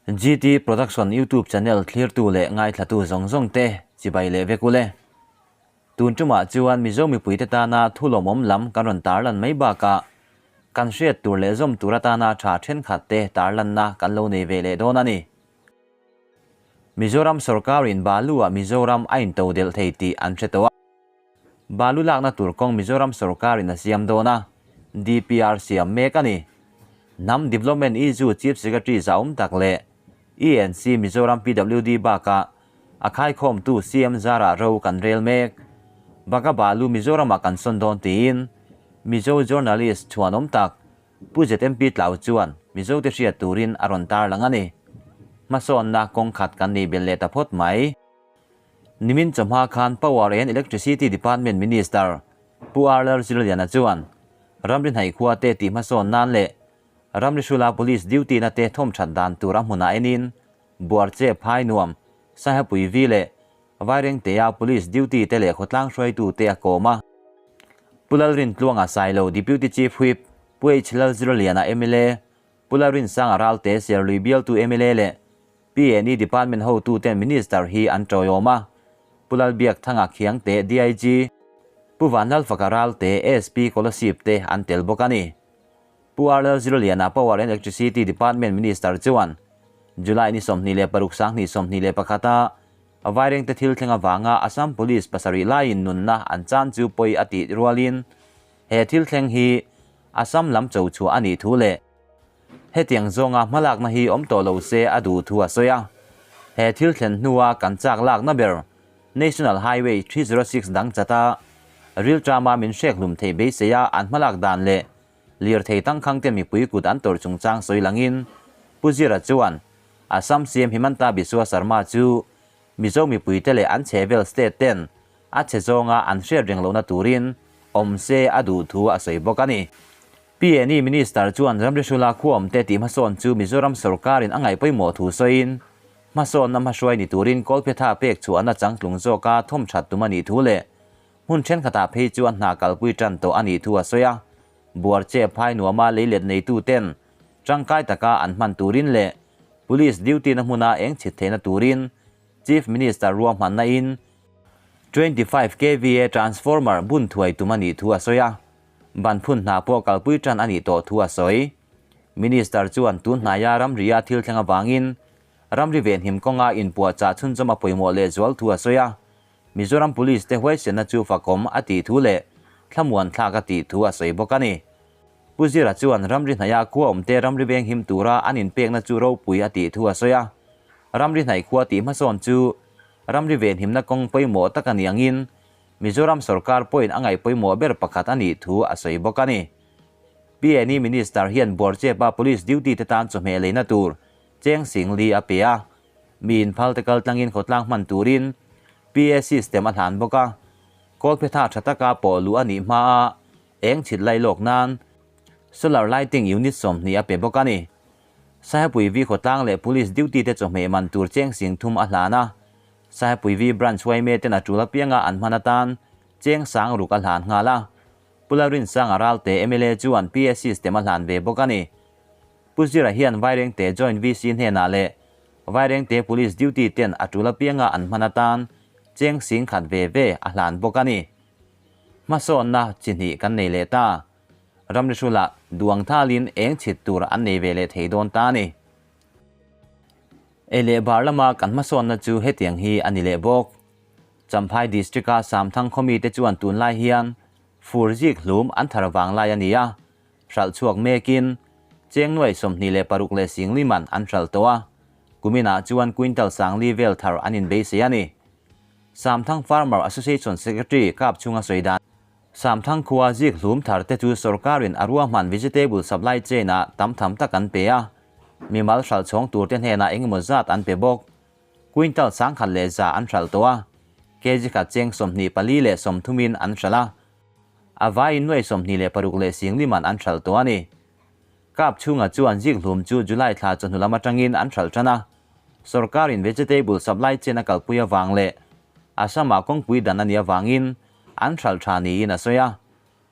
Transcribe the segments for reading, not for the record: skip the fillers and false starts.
GT Production YouTube channel thlirtu leh ngaithlatu zawng zawng te chibai leh vek ule. Tun tumah chuan Mizo mipuite tana thu lawmawm lam kan rawn tarlan mai bakah kan hriat tur leh zawm tur atana tha thenkhat te tarlanna kan lo nei ve leh dawn a ni. Mizoram sorkarin balu-ah Mizoram a intodelh thei tih an hre tawh a. Balu lakna tur kawng Mizoram sorkarin a siam dawn a, DPR siam mek a ni. Hnam Development Izu Chief Secretary zahawm tak leh ENC Mizoram PWD bakah a khaikhawmtu CM Zara ro kan rel mek. Baka balu Mizoramah kan sawn dawn tiin Mizo journalist chhuanawm tak Pu ZMP Tlau chuan Mizote hriat turin a rawn tarlang a ni. Hmasawnna kawng khat kan nei belh leh ta phawt mai. Nimin chawhma khan Power and Electricity Department Minister Pu RL Zirliana chuan ramri hnaih khua te tih hmasawn nan leh ramri hrula Police duty na te thawm that dan tur a hmunah enin Buarche Phai Nuam, Saihapuivi leh Vairengtea Police duty te leh khawtlang hruaitu te a kawm a. Pu Lalrintluanga Sailo Deputy Chief Whip, Pu H Lalzirliana mla, Pu Lalrinsanga Ralte Serlui bialtu mla leh PNE Department hotuten Minister hi an tawiawm a, Pu Lalbiakthanga Khiangte DIG, Pu Vanlalfaka Ralte SP Kolasib te an tel bawk a ni. Pu RL Zirliana Power and Electricity Department Minister chuan July ni 26 2021 a Vairengte thil thleng avanga Assam Police pasarih laiin nunna an chan chu pawi a tih rualin he thil thleng hi Assam lam cho chhuah a nih thu leh Hetiang zawnga hmalakna hi awm tawh lo se a duh thu a sawi a. He thil thlen hnua kan chak lakna ber National Highway 306 dang chata rilṭama min hrek hlum theih beiseia an hmalak dan leh lirthei tangkhangte mipui kut an tawrh chungchang sawi langin Pu Zira chuan Assam CM Himanta Biswa Sarma chu Mizo mipuite leh an chhehvel state ten a chhe zawnga an hriat reng lohna turin awm se a duh thu a sawi bawk a ni. PNE Minister chuan ramri hrula khuaawmte tih hmasawn chu Mizoram sorkarin a ngaih pawimawh thu sawiin, hmasawnna hmahruai ni turin kawlphetha pek chhuahna changtlung zawka thawm that tum a nih thu leh hmun thenkhatah phei chuan hna kalpui tan tawh a nih thu a sawi a. Buarche phai nuama leilet neituten tangkai taka an hman turin leh Police duty na hmuna eng chhit theihna turin Chief Minister ruahmanna in 25 kva transformer bun thuai tum a nih thu a sawi a. Ban phun hna pawh kalpui tan a nih tawh thu a sawi. Minister chuan tun hnaia ramria thil thleng avangin ramri venhim kawnga inpuahchah chhunzawm a pawimawh lehzual thu a sawi a. Mizoram Police te huaisenna chu fakawm a tih thu leh thlamuan thlak a tih thu a sawi bawk a ni. Pu Zira chuan ramri hnaia khua awmte ramri venghim tura an inpekna chu ropui a tih thu a sawi a. Ramri hnaih khua tih hmasawn chu ramri venhimna kawng pawimawh tak a ni angin Mizoram sorkar pawhin a ngaih pawimawh ber pakhat a nih thu a sawi bawk a ni. PNE Minister hian Buarchepa Police duty te tan chawhmeh leina tur cheng sing li a pe a, mi inphal te kal tlangin khawtlang hman turin PA system a hlan bawk a, kawlphetha tha taka pawh luh a nih hmaa eng chhit lai lawk nan solar lighting unit 20 a pe bawk a ni. Sahepui V khawtlang leh Police duty te chawhmeh man tur cheng sing thum a hlan a. Saipuivi Branch yma ten a tul apianga an hman atan cheng sang ruk a hlan nghal a. Pu Lalrinsanga Ralte mla chuan PA system a hlan ve bawk a ni. Pu Zira hian Vairengte Joint VC hnenah leh Vairengte Police duty ten a tul apianga an hman atan cheng sing khat ve ve a hlan bawk a ni. Hmasawnna chi hnih kan nei leh ta. Ramri hrulah duang thalin eng chhit tur an nei ve leh thei dawn ta a ni. Ei leh bar lama kan hmasawnna chu hetiang hi a ni leh bawk. Champhai District-a Samthang khawmite chuan tunlai hian fur zik hlum an thar vang lai a ni a, hralh chhuak mekin cheng nuai 26 leh singli man an hralh tawh a, kuminah chuan quintal sangli vel thar an inbeisei a ni. Samthang Farmer Association Secretary kap chhunga sawi dan. Samthang khua zik hlum thar te chu sorkarin a ruahman vegetable supply chain-ah tam tham tak an pe a, mimal hralh chhawng tur te hnenah engemaw zat an pe bawk. Quintal sangkhat leh za an hralh tawh a, kg khat cheng 24 leh 30 in an hralh a, a vaiin nuai 26 leh singli man an hralh tawh a ni. Kap chhunga chuan zik hlum chu July thla chawhnu lam atangin an hralh tan a, sorkarin vegetable supply chain a kalpui avang leh Assam-ah kawngpui dan a nih avangin an hralh tha niin a sawi a.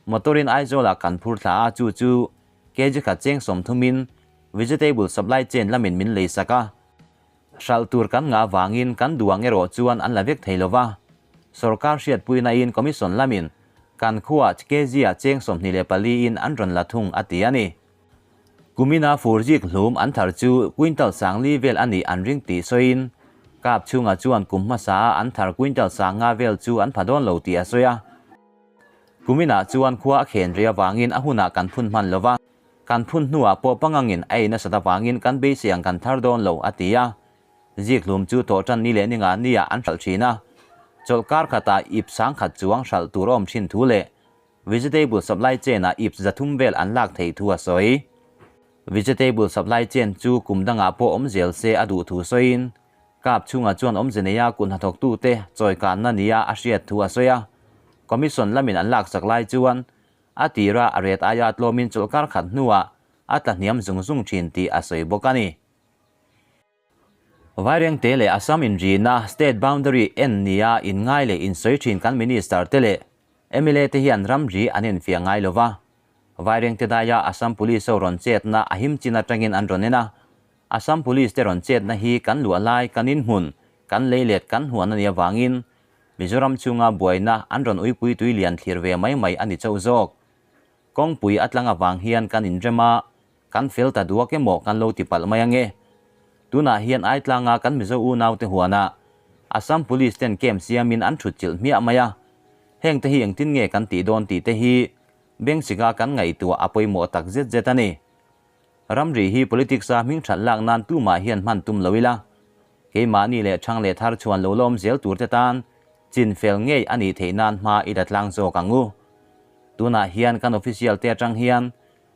Motor-in Aizawl-ah kan phur thla a, chu chu kg khat cheng 30 in vegetable supply chain lamin min lei sak a. Hralh tur kan ngah avangin kan duh ang erawh chuan an la vek thei lo va. Sorkar hriatpuinain Commission lamin kan khuaah kg-ah cheng 24 in an rawn la thung a ti a ni. Kumina furzik hlum an thar chu quintal 4000 vel a nih an ring tih sawiin kap chhungah chuan kum hmasaa an thar quintal 5000 vel chu an pha dawn lo tih a sawi a. Kuminah chuan khua a khen rei avangin a hunah kan phun hman lo va, kan phun hnuah pawh pangangin a ei nasat avangin kan beisei ang kan thar dawn lo, a ti a. Zikhlum chu tawhtan ni leh ni nga nia an hralh thin a, chawlhkar khatah ip 10,000 chuang hralh tur a awm thin thu leh vegetable supply chain-ah ip 300 vel an lak theih thu a sawi. Vegetable supply chain chu kum dangah pawh awm zel se a duh thu sawiin, Kap chhungah chuan awmze neia kut hnathawktute chawikanna nia a hriat thu a sawi a. Commission lamin an laksak lai chuan a tira a ret aia tlawmin chawlhkar khat hnuah a tla hniam zung zung thin tih a sawi bawk a ni. Vairengte leh Assam inrina state boundary en nia inngai leh insawi thin kan minister te leh mla te hian ramri an enfiah ngai lo va. Vairengte daia Assam Police ho rawn chetna a him chin atangin an rawn en a. Assam Police te rawn chetna hi kan luah lai kan inhmun, kan leilet kan huan a nih avangin Mizoram chhunga buaina an rawn uipui tui lian thlir ve mai mai a ni chauh zawk. Kawngpui a tlang avang hian kan inrem a, kan fel ta duak emaw kan lo ti palh mai ange. Tunah hian Aitlanga kan Mizo unaute huanah Assam Police ten camp siamin an thut chilh hmiah mai a. Hengte hi engtin nge kan tih dawn tih te hi Bengchika kan ngaihtuah a pawimawh tak zet zet a ni. Ramri hi politics-a hming that lak nan tumah hian hman tum lo ila, keimahni leh thang leh thar chhuan lo lawm zel turte tan chin fel ngei a nih theih nan hma i la tlang zawk ang u. Tunah hian kan official te atang hian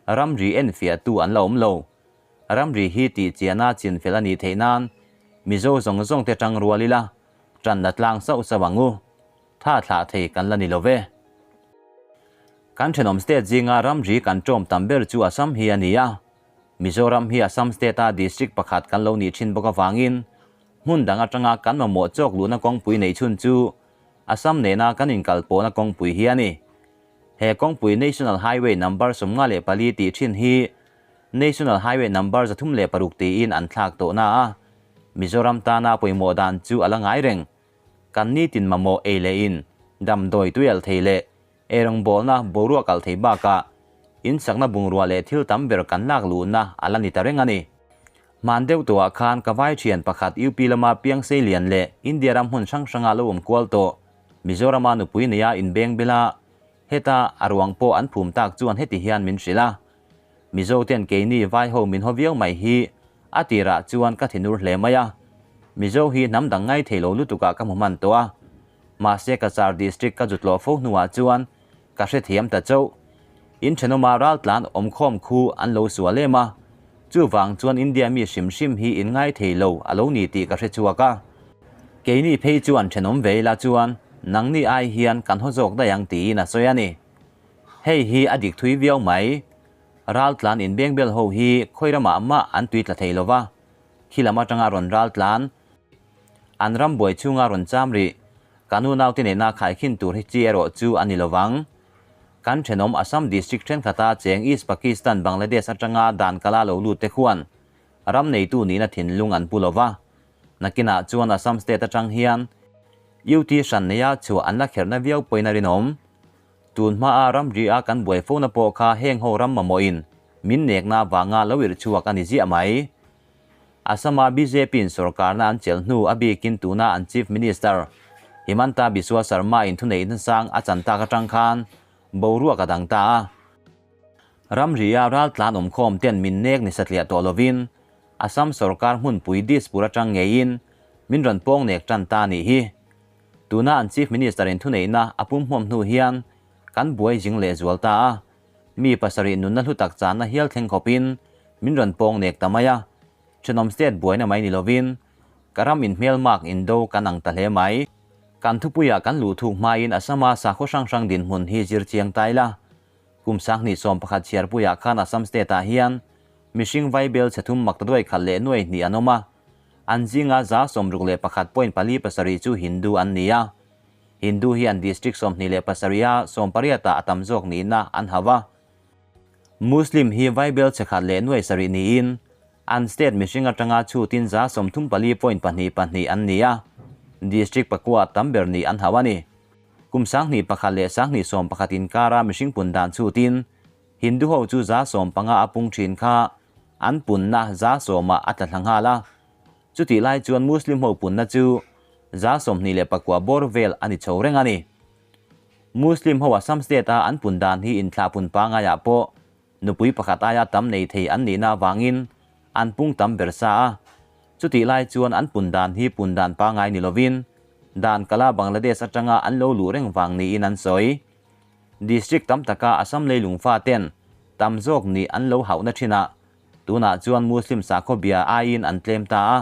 ramri enfiahtu an la awm lo. Ramri hi tih chiana chin fel a nih theih nan Mizo zawng zawng te tang rual ila, tan la tlang sauh sauh ang u. Tha thlah thei kan la ni lo ve. Kan thenawm state zinga ramri kan tawm tam ber chu Assam hi a ni a. Mizoram hi Assam state-a district pakhat kan lo nih thin bawk avangin hmun dang atanga kan mamawh chawk luhna kawngpui neih chhun chu Assam nena kan inkalpawhna kawngpui hi a ni. He kawngpui National Highway number 54 tih thin hi National Highway number 306 tiin an thlak tawhna a, Mizoram tana pawimawh dan chu a la ngai reng. Kan nitin mamawh ei leh in, damdawi tuialh thei leh Eirawngbawlna boruak alh thei bakah insakna bungrua leh thil tam ber kan lak luhna a la ni ta reng a ni. Hman deuh tawhah khan ka vai thian pakhat UP lama Piangsei lian leh India ram hmun hrang hranga lo awm kual tawh Mizorama nupui neia inbeng bela heta a ruang pawh an phum tak chuan heti hian min hrilh a, Mizo ten keini vai ho min haw viau mai hi a tirah chuan ka thinur hle mai a, Mizo hi hnam dang ngai thei lo lutukah ka hmu hman tawh a. Mahse Cachar District ka zut lawh fo hnuah chuan ka hrethiam ta chauh. In thenawma raltlan awmkhawm khu an lo sual em a, chuvang chuan India mi hrim hrim hi in ngai thei lo a lo ni tih ka hre chhuak a. Keini phei chuan thenawm ve ila chuan nangni ai hian kan haw zawk daih ang tiin a sawi a ni. Hei hi a dik thui viau mai. Raltlan inbengbel ho hi khawi ramah mah an tui tla thei lova, khi lam atanga rawn raltlan An ram buai chhunga rawn cham rih. Kan unaute nena khaikhin tur hi chi erawh chu a ni lovang. Kan thenawm Assam district thenkhat-a cheng East Pakistan Bangladesh atanga dan kala lo lut te khuan ram neitu nihna thinlung an pu lova. Nakinah chuan Assam state atang hian UT hran neia chhuah an la kherhna viau pawhin a rinawm. Tun hmaa ramri a kan buai fona pawh kha heng ho ram mamawhin min nekna vanga lo irh chhuak a ni ziah mai. Assam-a BJP-in sorkarna an chelh hnu a bikin tuna an Chief Minister Himanta Biswa Sarma-in thuneihna sang a chan tak atang khan boruak a dang ta a. Ramri-a raltlan awmkhawm ten min nek ni satliah tawh lovin Assam sorkar hmunpui Dispur atang ngeiin min rawn pawng nek tan ta nih hi. Tuna an Chief Minister-in thuneihna a pumhmuam hnu hian kan buai zing lehzual ta a. Mi pasarih nunna hlu tak channa hial thleng khawpin min rawn pawng nek ta mai a, thenawm state buaina mai ni lovin ka ram in hmelmak indo kan ang ta hle mai. Kan thupuiah kan luh thuk hmain Assam-a sakhaw hrang hrang dinhmun hi zir chiang ta ila. Kum 2011 chhiarpuiah khan Assam state-ah hian mihring vaibel chhe thum mak ta duai khat leh nuai hnih an awm a, an zinga 61.47 chu Hindu an ni a. Hindu hi an district 27 a 18 ah a tam zawk nihna an hauh a. Muslim hi vaibel chhe khat leh nuai sarih niin. An state mihring atanga chhutin 34 point pahnih pahnih an ni a, district pakua tam ber nih an hauh a ni. Kum 2001 leh 2011 inkara mihring pun dan chhutin Hindu ho chu 15% a pung thin kha an punna 10%-ah a tla thla nghal a. Chutih lai chuan Muslim ho punna chu 29% bawr vel a ni chho reng a ni. Muslim ho Assam state-a an pun dan hi inthlah pun pangaiah pawh nupui pakhat aia tam nei thei an nihna avangin an pung tam ber sa a. Chutih lai chuan an pun dan hi pun dan pangai ni lovin dan kala Bangladesh atanga an lo luh reng vang niin an sawi. District tam taka Assam leilung faten tam zawk nih an lo hauhna thinah tunah chuan Muslim sakhaw bia aiin an tlem ta a.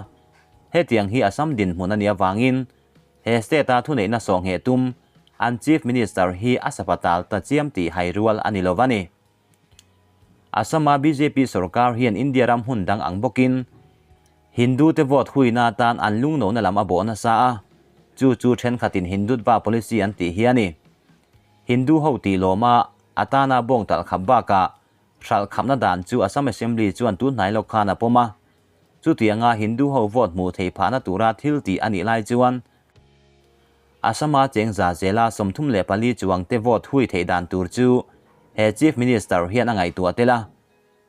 Hetiang hi Assam dinhmun a nih avangin he state-a thuneihna sawhngheh tum an Chief Minister hi a sapatal ta chiam tih hai rual a ni lo a ni. Assam-a bjp sorkar hian India ram hun dang ang bawkin Hindu te vote huina atan an lungnohna lam a bawh nasa a, chu chu thenkhatin Hindutva policy an tih hi a ni. Hindu ho tih lawma atana bawng talh khap bakah hralh khapna dan chu Assam Assembly chuan tun hnai lawk khan a pawm a. Chutianga Hindu ho vote hmuh theih phahna tura thil tih a nih lai chuan Assam-a cheng za zela 34 chuang te vote hui theih dan tur chu he Chief Minister hian a ngaihtuah tel a.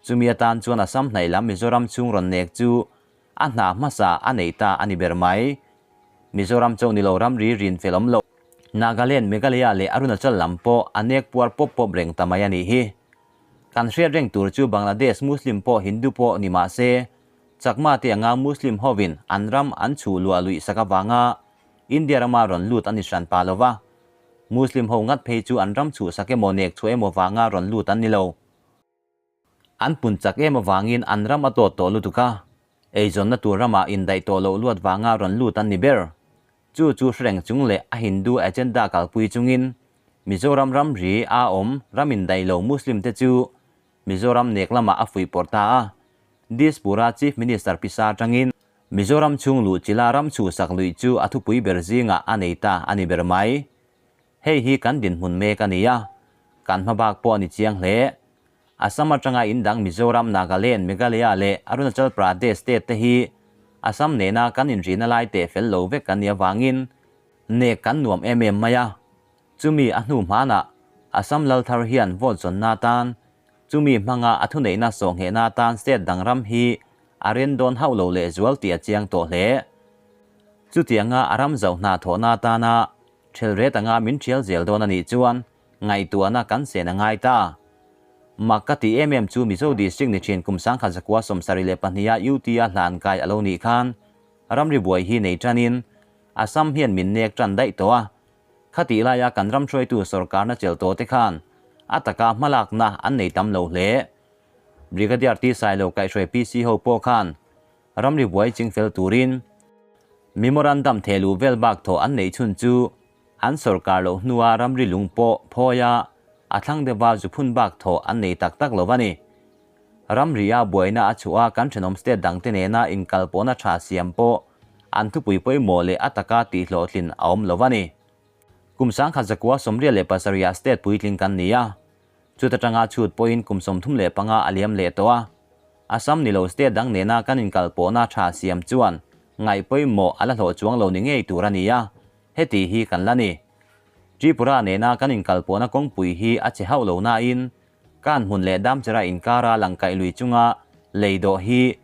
Chumi atan chuan Assam hnaih lam Mizoram chhung rawn nek chu a hna hmasa a nei ta a ni ber mai. Mizoram chauh ni lo ramri rin fel awm loh. Nagaland, Meghalaya leh Arunachal lam pawh a nek puar pawp pawp reng ta mai a nih hi. Kan hriat reng tur chu Bangladesh Muslim pawh Hindu pawh ni mah se, Chakma te anga Muslim hovin an ram an chhuh luah luih sak avanga India rama rawn lut a ni hran pah lo va. Muslim ho ngat phei chu an ram chhuh sak emaw nek chhuah emaw vanga rawn lut an ni lo. An pun chak em avangin an ram a tawt tawh lutuk a, eizawnna tur ramah indaih tawh loh luat vanga rawn lut an ni ber. Chu chu hrereng chung leh a Hindu agenda kalpui chungin Mizoram ramri a awm ram indaih lo Muslim te chu Mizoram nek lamah a fuihpawrh ta a, Dispur-a Chief Minister pisa atangin Mizoram chhung luh chila ram chhuhsak luih chu a thupui ber zingah a nei ta a ni ber mai. Hei hi kan dinhmun mek a ni a, kan hmabak pawh a ni chiang hle. Assam atanga indang Mizoram, Nagaland, Meghalaya leh Arunachal Pradesh state te hi Assam nena kan inrihna lai teh fel lo vek kan nih avangin nek kan nuam em em mai a. Chumi a hnu hmanah Assam lal thar hian vote zawnna atan chumi hmanga a thuneihna sawhnghehna atan state dang ram hi a ren dawn hauh lo lehzual tih a chiang tawh hle. Chutianga a ram zauh hna thawhna atana Thelret anga min thial zel dawn a nih chuan ngaihtuahna kan sen a ngai ta. Mak ka tih em em chu Mizo District ni thin kum 1972 a UT a hlan kai a lo nih khan ramri buai hi nei tanin Assam hian min nek tan daih tawh a. Khatih laia kan ram hruaitu sorkarna chelh tawh te khan a taka hmalakna an nei tam lo hle. Brigadier T Sailo kaihhruai PC ho pawh khan ramri buai chingfel turin Memorandum thehluh vel bak thawh an neih chhun chu an sorkar loh hnua ramri lung pawh phawia a thlang deuha zu phun bak thawh an nei tak tak lo a ni. Ramria buaina a chhuah a kan thenawm state dangte nena inkalpawhna tha siam pawh an thupui pawimawh leh a taka tihhlawhtlin a awm lo a ni. Kum 1987 ah state puitling kan ni a, Chuta tanga chhut pawhin kum 35 a liam leh tawh a. Assam ni lo state dang nena kan inkalpawhna tha siam chuan ngaih pawimawh a la hlawh chuang lo ni ngei tur a ni a, heti hi kan la ni. Tripura nena kan inkalpawhna kawngpui hi a che hauh lo nain kan hmun leh Damchera inkara langkaih lui chunga lei dawh hi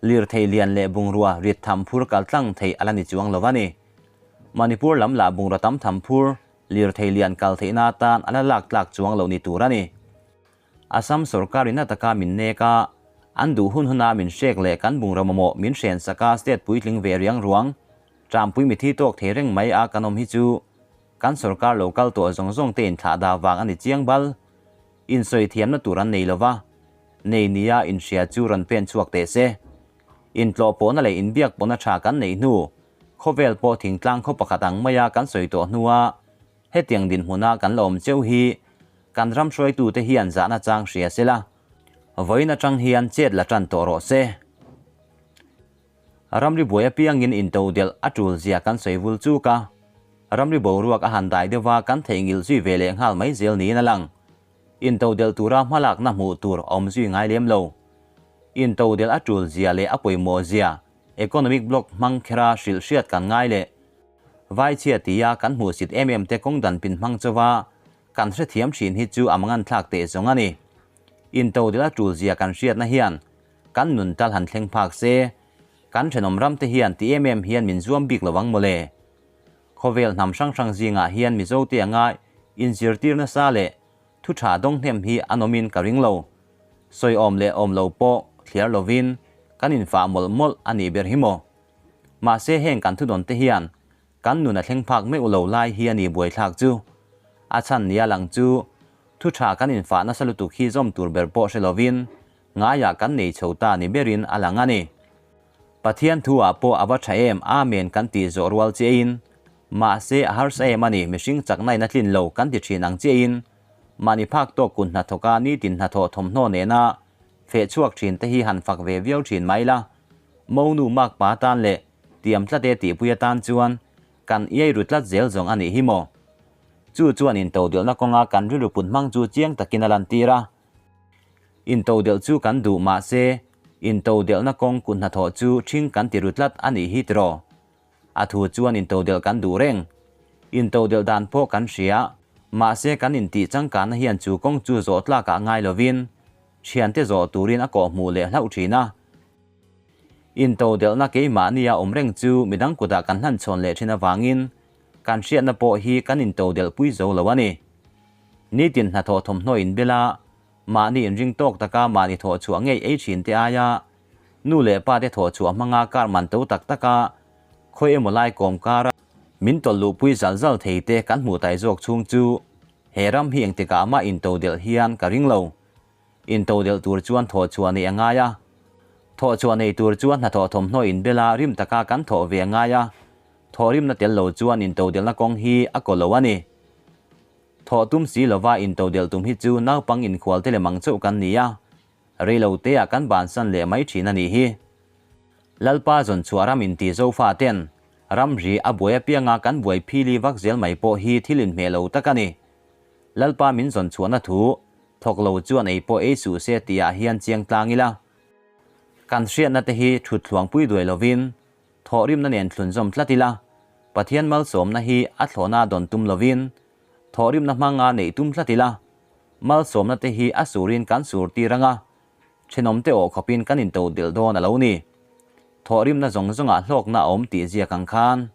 lirthei lian leh bungrua rit tham phur kal tlang theih a la ni chuang lo a ni. Manipur lam lah bungrua tam tham phur lirthei lian kal theihna atan a la lak tlak chuang lo ni tur a ni. Assam sorkar in a taka min nek a, an duh hun huna min hrek leh kan bungrua mamawh min hren sak a state puitling ve riang ruang Trampui mithi tawk thei reng mai a kan awm hi chu kan sorkar lo kal tawh zawng zawng te inthlah dah vang a ni chiang bal. Insawi thiamna tur an nei lova, nei nia inhria chu rawn pen chhuak teh se. Intlawh pawhna leh inbiak pawhna tha kan neih hnu, khawvel pawh thingtlang khaw pakhat ang maia kan sawi tawh hnua hetiang dinhmuna kan la awm cheu hi kan ram hruaitute hian zahna chang hria se la, vawiin atang hian chet la tan tawh rawh se. Ramri buai apiangin intodelh a tul zia kan sawi vul chuk a, ramri boruak a han dai deuha kan theihnghilh zui ve leh nghal mai zel niin a lang. Intodelh tura hmalakna hmuh tur a awm zui ngai lem lo. Intodelh a tul zia leh a pawimawh zia economic block hmang khera hrilh hriat kan ngai leh Vaichhia tia kan hmuhsit em em te kawng dan pin hmang chauva kan hrethiam thin hi chu a manganthlak teh zawng a ni. Intodelh a tul zia kan hriatna hian kan nun tal han thleng phak se, kan thenawm ram te hian ti em em hian min zuam bik lo ang mawle. Khawvel hnam hrang hrang zingah hian Mizo te anga inzirtir nasa leh thu tha dawng hnem hi an awmin ka ring lo. Sawi awm leh awm lo pawh thliar lovin kan infah mawlh mawlh a nih ber hi maw. Mahse heng kan thudawn te hian kan nun a thleng phak meuh lo lai hi a ni buaithlak chu. A chhan nia lang chu thu tha kan infah nasa lutuk hi zawm tur ber pawh hre lovin ngaiah kan nei chho ta ni berin a lang a ni. Pathian thu ah pawh a va tha em Amen kan tih zawh rual chiahin mahse a harsa em a ni mihring chakna in a tlin lo kan ti thin ang chiahin mahni phak tawk kun hnathawka nitin hnathawh thawmhnaw nena feh chhuak thin te hi han fak ve viau thin mai la monu makpa tan leh tiam tlat e tihpui atan chuan kan iai ru tlat zel zawng a nih hi maw? Chu chuan intodelhna kawnga kan rilru put hmang chu chiang takin a lantir a. Intodelh chu kan duh mahse, intodelhna kawng kut hnathawh chu ṭhing kan ti ru tlat a nih hi tiraw? A thu chuan intodelh kan duh reng. Intodelh dan pawh kan hria, mahse kan intih changkanna hian chu kawng chu zawh tlakah ngai lovin, ṭhiante zawh turin a kawhhmuh leh hlauh ṭhin a. Intodelhna keimahnia awm reng chu midang kutah kan hlanchhawn leh ṭhin avangin kan hriatna pawh hi kan intodelh pui zo lo a ni. Nitin hnathawh thawmhnaw inbel a, mahni inring tawk taka mahni thawh chhuah ngei ei thin te aia nu leh pa te thawh chhuah hmanga kar man to tak taka khawi emaw lai kawm kara min tawlh luhpui zal zal thei te kan hmuh tai zawk chhung chu he ram hi engtikah mah intodelh hian ka ring lo. Intodelh tur chuan thawh chhuah neih a ngai a, thawh chhuah nei tur chuan hnathawh thawmhnaw inbela rim taka kan thawh ve a ngai a, thawhrimna tel lo chuan intodelhna kawng hi a kaw lo a ni. Thawh tum si lova intodelh tum hi chu naupang inkhual te lem ang chauh kan ni a, reilo teah kan bansan leh mai thin a nih hi. Lalpa zawn chhuah ram inti Zofa ten ramri a buai apianga kan buai phili vak zel mai pawh hi thil inhmeh lo tak a ni. Lalpa min zawn chhuahna thu thawk lo chuan ei pawh ei suh se tihah hian chiang tlang ila. Kan hriatna te hi thut thluangpui duai lovin Thawhrimna nen thlunzawm tlat ila, Pathian malsawmna hi a thlawhna dawn tum lovin, thawhrimna hmanga neih tum tlat ila, malsawmna te hi a surin kan sur tir anga, thenawmte awh khawpin kan intodelh dawn a lo ni. Thawhrimna zawng zawngah hlawkna a awm tih ziak ang khan.